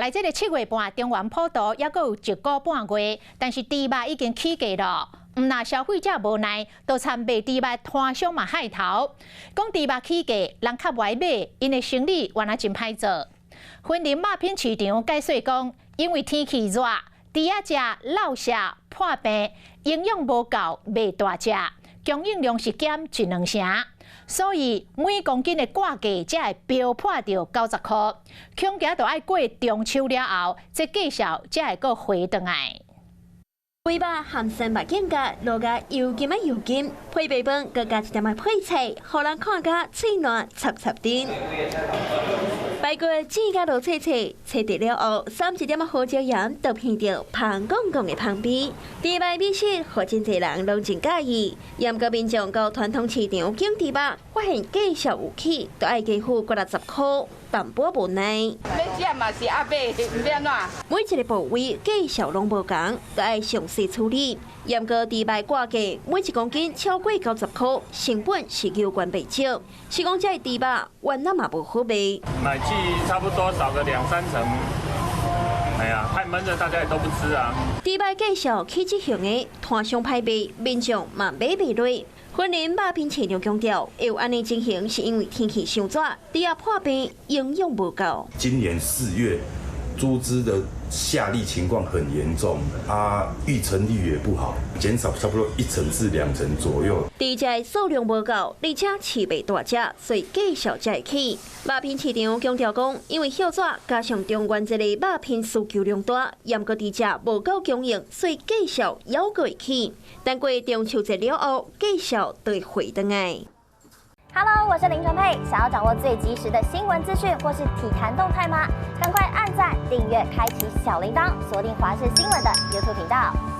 來這个7月半，中元普渡猶閣有一個半月，但是豬肉已經起價囉。毋但消費者無奈，就親賣豬肉攤商嘛害頭。講豬肉起價，人較無愛買，𪜶的生理原來真歹做。雲林肉品市場解說講，因為天氣熱，豬仔食落舍破病，營養無夠，袂大隻，供應量是減一兩成。所以每公斤的掛價才會飆破著90箍，恐驚著愛過中秋了後，這價數才會閣回轉來。肥肉和生肉間隔，落甲油甘仔油甘，配白飯，閣加一點仔配菜，予人看甲喙瀾插插甜。排骨煎甲落脆脆，切得了後，灑一點仔胡椒鹽，就闻著芳公公的香味。豬肉美食，予真濟人攏真佮意。毋過民眾到傳統市場揀豬肉，發現價數有起，都愛加付幾若十箍，淡薄無奈。欲食嘛是愛買，毋欲按怎？每一个部位價數攏無仝，都愛詳細處理。毋過豬肉掛價，每一公斤超過90箍，成本是猶懸袂少。是講這豬肉原來嘛無好賣。買氣差不多少個兩三成，哎呀，太悶熱，大家也都不吃啊。豬肉價數起這樣的，攤商歹賣，民眾嘛買袂落。雲林肉品市場強調，會有按呢情形，是因為天氣傷熱，豬仔破病，營養無夠。今年4月，豬隻的下痢情況很嚴重，啊，育成率也不好，減少差不多1成至2成左右。豬隻數量無夠，而且飼袂大隻，所以價數才會起。肉品市場強調講，因為歇熱加上中元節的肉品需求量大，毋過豬隻無夠供應，所以價數猶閣會起。等過中秋節了後，價數就會回轉來。 Hello，我是林純佩。想要掌握最及時的新聞資訊或是體壇動態嗎？趕快按讚、訂閱、開啟小鈴鐺，鎖定華視新聞的 YouTube 頻道。